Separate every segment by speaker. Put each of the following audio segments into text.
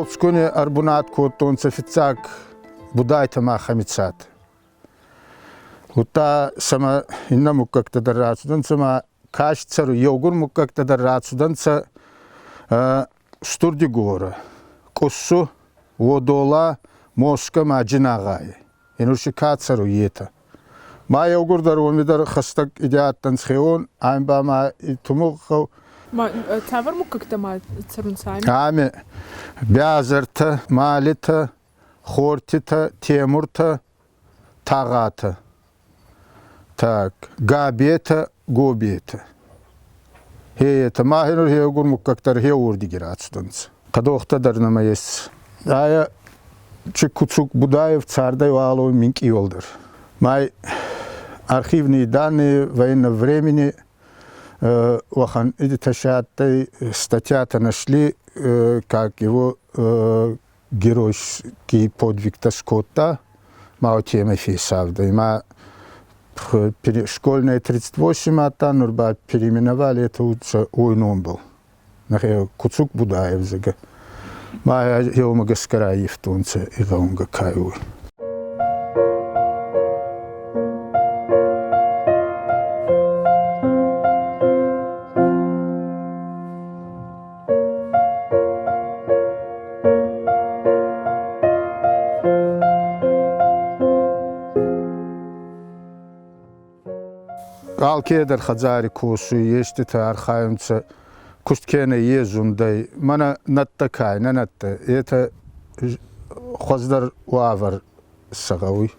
Speaker 1: Алцкуни ӕрбунат кодтонцӕ фиццаг Будайтӕ ма Хӕмицат. Удта сӕмӕ иннӕ муггӕгтӕ дӕр рацудӕнцӕ ма каст цӕруй еугур муггӕгтӕ дӕр рацудӕнцӕ Стур-Дигорӕ, Къуссу, Уодола, Москӕ ма Джинагъай. Енур си ка цӕруй, етӕ. Ма еугур дӕр уоми дӕр хӕстӕг идеаттӕн хеуон, ами ба ма тумугъ гъӕу.
Speaker 2: Ма цавӕр муггӕгтӕ ма цӕрунцӕ ами?
Speaker 1: Ами Бязӕртӕ, Малитӕ, Хортитӕ, Темуртӕ, Тагъатӕ. Так, Габетӕ, Гобетӕ. Хеетӕ, ма хенур хеугур муггӕгтӕ дӕр хеуордиги рацудӕнцӕ. Хъӕдохтӕ дӕр нӕмӕ ес. Айӕ Чиккуцук Будаев цардӕй уӕлой минкъий уӕлдӕр. Май архивные данные военного времени уӕхӕн идитӕ статьята нашли, как его геройский подвигтӕ скодта, ма темӕ фесавдӕй. Ма школьная 38 адтан, нур ба переименовали это уой номбӕл. Нӕхе Куцук Будаев зӕгӕ. Ма еумӕ гӕсгӕ раййивтонцӕ и гъӕунгӕ кайуй. Алкедӕр хӕдзари косуй, еститӕ архайунцӕ, куст кенӕ е зундӕй. Мӕнӕ нӕдтӕ кай, нӕ нӕдтӕ, етӕ хуӕздӕр уавӕр сӕ гъӕуй.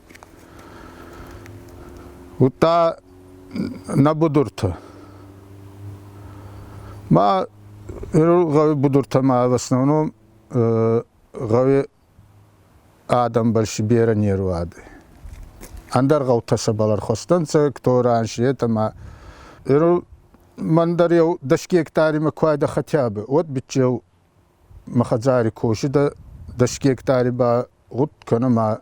Speaker 1: Удта нӕ будуртӕ. Ма гъӕуи будуртӕ ма в основном гъӕуи адӕмбӕл си берӕ не руадӕй. Ӕндӕр гъӕутӕ сӕбӕл ӕрхуӕстӕнцӕ, кто раньше это ма мӕн дӕр еу дӕс гектари ку айда хотя бы, уӕд биччеу мӕ хӕдзари косидӕ, дӕс гектари ба гъуд кӕнӕ ма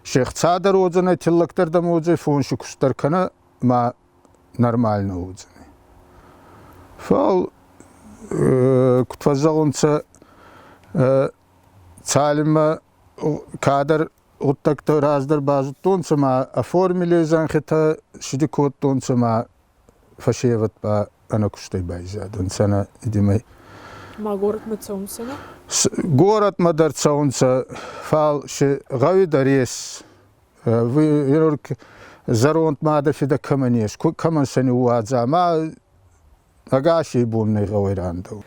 Speaker 1: се хца дӕр уодзӕнӕй, тиллӕгдӕр дӕм уодзӕй, фонси куст дӕр кӕнӕ ма нормально уодзӕнӕй. Фал куд фӕззӕгъунцӕ, цалинмӕ кадӕр гъуддӕгтӕ раздӕр базудтонцӕ ма оформили зӕнхитӕ сиди кодтонцӕ ма фӕсевӕд ба ӕнӕкустӕй байзадӕнцӕ нӕ идимӕй.
Speaker 2: Ма горӕтмӕ цӕунцӕ нӕ?
Speaker 1: Горӕтмӕ дӕр цӕунцӕ, фал си гъӕуи дӕр ес. Зӕронд мадӕ фидӕ кӕмӕн ес, кӕмӕн сӕ ниууадза, ма ӕгасей бон нӕ гъӕуй рандӕу.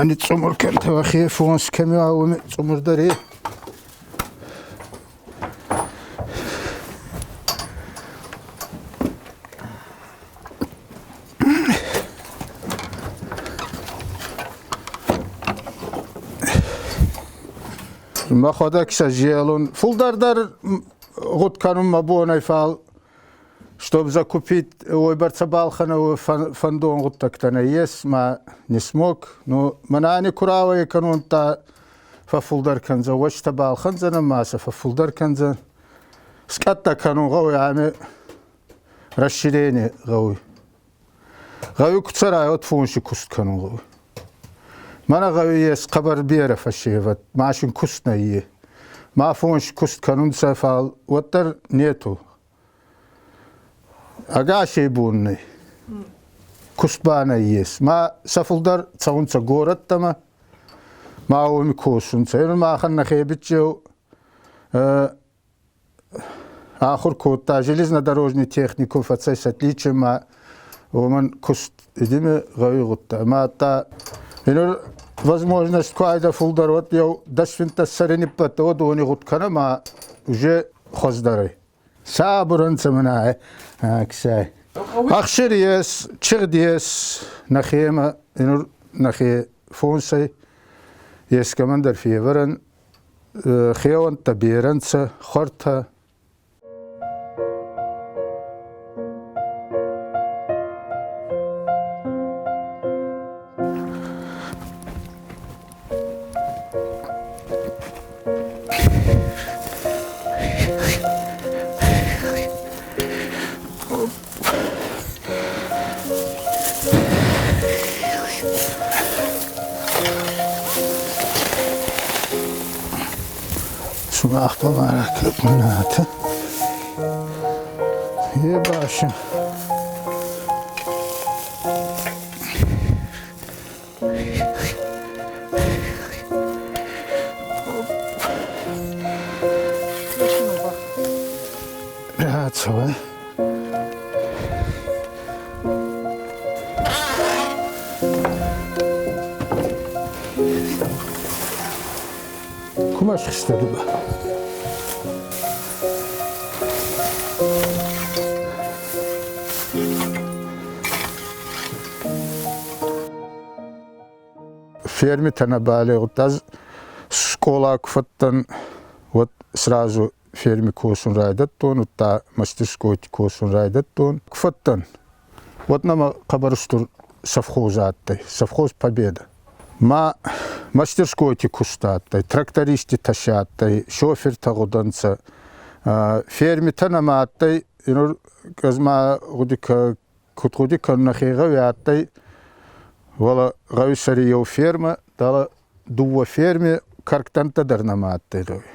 Speaker 1: Ани цъумур кӕнтӕ хе фонс кӕми уоми цъумурдӕр е. Мӕхуӕдӕг сӕ зелун. Фулдӕр дӕр гъуд кӕнун мӕ бон ӕй, фал чтоб закупить уойбӕрцӕ балхӕнӕ фӕндон гъуддӕгтӕ нӕййес, ма не смог. Ну, мӕнӕ ани ку рауӕй кӕнун, та фӕффулдӕр кӕндзӕн, уӕзтӕ балхӕндзӕнӕн ма сӕ фӕффулдӕр кӕндзӕн. Скъӕттӕ кӕнун гъӕуй ами расширение гъӕуй. Гъӕуи ку цӕрай, уӕд фонси куст кӕнун гъӕуй. Мӕнӕ гъӕуи ес хъӕбӕр берӕ фӕсевӕд, машин куст нӕййе. Ма фонси куст кӕнунцӕ, фал уӕддӕр нету. Ӕгасей бон нӕй. Куст ба нӕййес. Ма сӕ фулдӕр цӕунцӕ горӕттӕмӕ, ма уоми косунцӕ. Махӕн нӕхе биччеу ахур кодта железнодорожный техникум фӕцӕй с отличием ма уомӕн куст идиме гъӕуи гъудта. Ма ӕдта инур возможность ку айда фулдӕр уӕд еу дӕс-финддӕс сӕри ниппӕттӕ уӕд уони гъуд кӕнӕ ма уже хуӕздӕр ӕй. Сабур ӕнцӕ мӕнӕ кисай. Ӕхсир ес, чигъд ес нӕхемӕ, инур нӕхе фонсӕй ескӕмӕн дӕр февӕрӕн хеуӕнттӕ берӕ нцӕ, хуӕртӕ. Сымах бамаракӕнат. Ебашым. Рацӕуӕ. Кумӕ схызтӕ ды ба? Фермитӕ нӕ балӕудт. Ӕз скъола куы фӕдтӕн, уӕд сразу ферми косун райдӕдтон, удта мастерскойти косун райдӕдтон. Куы фӕдтӕн, уӕд нӕмӕ хъӕбӕр устур совхоз адтӕй, совхоз «Победа». Ма мастерскойти куст адтӕй, трактористи тӕсӕ адтӕй, шофертӕ гъудӕнцӕ. Фермитӕ нӕмӕ адтӕй, нур ӕз ма гъуди куд гъуди кӕнун, нӕхе гъӕуи адтӕй, уӕлӕ гъӕуи сӕри еу фермӕ, дӕлӕ дууӕ ферми кӕркдӕнттӕ дӕр нӕма адтӕй гъӕуи.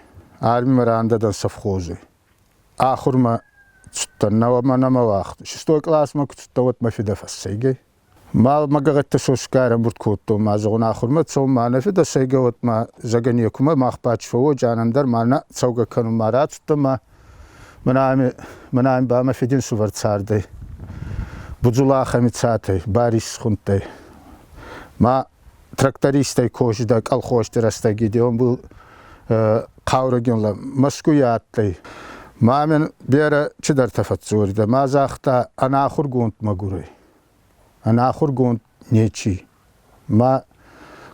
Speaker 1: Армимӕ рандӕ дӕн совхози. Ахурмӕ цудтӕн, нӕуӕмӕ нӕмӕ уагъд. Шестой къласмӕ ку цудтӕн, уӕд мӕ фидӕ фӕссӕйгӕй. Ма мӕ гӕгъӕдтӕ сосгай ӕрӕмбурд кодтон, ма зӕгъун, ахурмӕ цӕун, ма нӕ фидӕ сӕйгӕ, уӕд ма зӕгӕ некумӕ, мах бач фӕууо, джанӕн дӕр ма нӕ цӕугӕ кӕнун ма рацудтӕн, ма мӕнӕ ами ба мӕ фиди ӕнсувӕр цардӕй. Будзулахӕми цатӕй, Барис хундтӕй. Ма трактористӕй косидӕ колхозти рӕстӕги, де он был хъаурӕгин лӕг, Мӕскуй адтӕй. Ма мин берӕ чидӕртӕ фӕдздзоридӕ. Ма загъта, ӕнахургонд мӕгурӕй. Ӕнахургонд нечи. Ма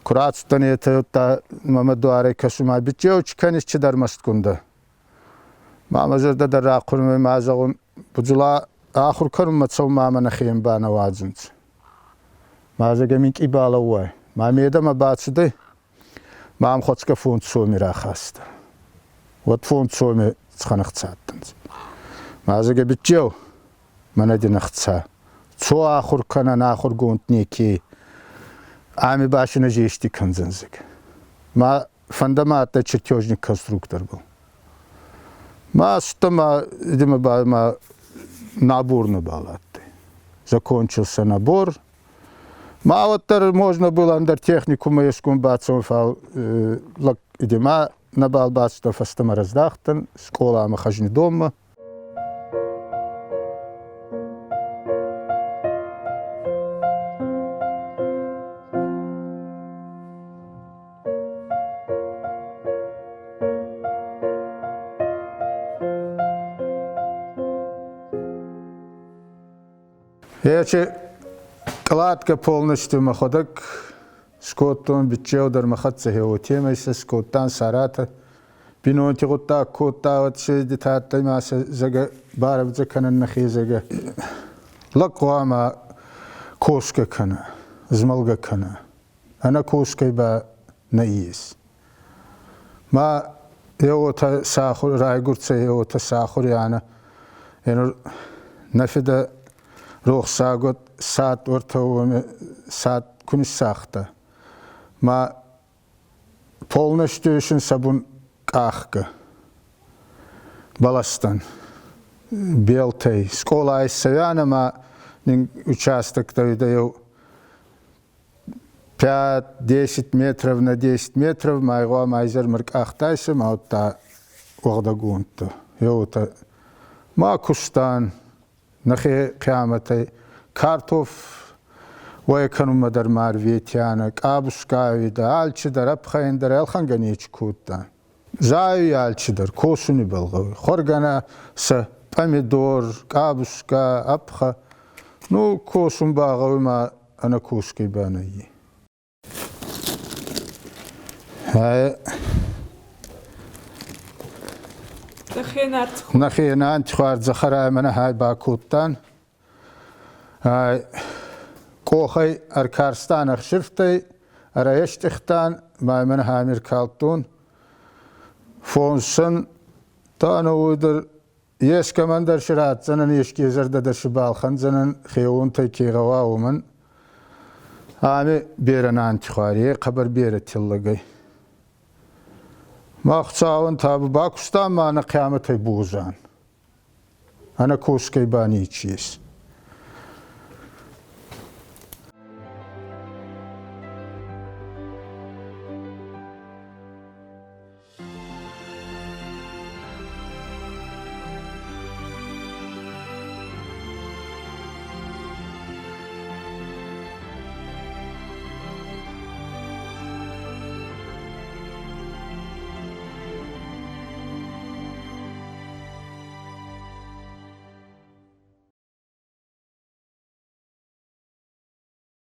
Speaker 1: ку рацудтӕн етӕ, мӕмӕ дуарӕй кӕсун, ма биччеу чи кӕнис чидӕр мӕстгун дӕ. Ма мӕ зӕрдӕ дӕр рахъурмӕй ма зӕгъун, Будзула ахур кӕнунмӕ цӕун ма мӕ нӕхе ба нӕ уадзунцӕ. Ма зӕгӕ минкъий балӕууай. Ма медӕмӕ бацудӕй, ма ам хуӕцгӕ фондз соми рахаста. Уӕд фондз соми цхӕнӕхца адтӕнцӕ. Ма зӕгӕ биччеу, мӕнӕ дин ӕхца. Цо ахур кӕнӕн ахургонд неке. Ами ба си нӕ зести кӕндзӕн зӕгӕ. Ма фӕндӕмӕ адтӕй чертежник конструктор был. Ма ма, видимо, ма набор нӕбал адтӕй. Закончился набор. Ма уӕддӕр можно было ӕндӕр техникуммӕ ескун бацӕун, фал ма нӕбал бацудтӕн фӕстӕмӕ раздахтӕн скъоламӕ Хӕзнидонмӕ. Ечи кладка полностью мӕхуӕдӕг скодтон, биччеу дӕр мӕ хӕццӕ хеуотемӕй сӕ скодтан Саратов. Бинонти гъуддаг кодта, уӕд седитӕ адтӕй ма сӕ зӕгӕ барӕвдзӕ кӕнӕн нӕхе зӕгӕ. Лӕг хъуамӕ косгӕ кӕна, змӕлгӕ кӕна. Ӕнӕ косгӕй ба нӕййес. Ма еуотӕ сахур райгурдцӕ, еуотӕ сахурианӕ. Енур нӕ фидӕ рохсагот сад уӕртӕ уоми сад ку ниссагъта. Ма полностью исин сӕ бун къахгӕ бӕлӕстӕн, белтӕй. Скъолай цӕуӕн ӕма нин участоктӕ уидӕ еу 5-10 метров на 10 метров ма гъуамӕ изӕрмӕ ркъахтайсӕ ма удта уӕгъдӕгондтӕ. Еуотӕ ма кустан нӕхе хъиамӕтӕй картоф уӕй кӕнунмӕ дӕр ма ӕрветианӕ, къабуска уидӕ, алчидӕр ӕпхӕн дӕр ӕлхӕнгӕ нечи кодта. Зайуй алчидӕр, косун ибӕл гъӕуй. Хуӕргӕнӕ сӕ пъамидор, къабуска, ӕпхӕ. Ну, косун ба гъӕуй ма ӕнӕ косгӕй ба нӕййе. Нӕхе нартихуар дзӕхӕрай мӕнӕ хай бакодтан. Къохӕй ӕркарстан ӕхсирфтӕй, ӕрӕстъихтан, ма мӕнӕ хами ркалдтон. Фонсӕн та ӕнӕуой дӕр ескӕмӕн дӕр си ратдзӕнӕн, еске зӕрдӕ дӕр си балхӕндзӕнӕн, хеуонтӕй ке гъӕуа, уомӕн. Ами берӕ нантихуар, е хъӕбӕр берӕ тиллӕгӕй. Мах Хуцауӕн табу, бакустам ма нӕ хъиамӕтӕй бозӕн. Ӕнӕ косгӕй ба ничи ес.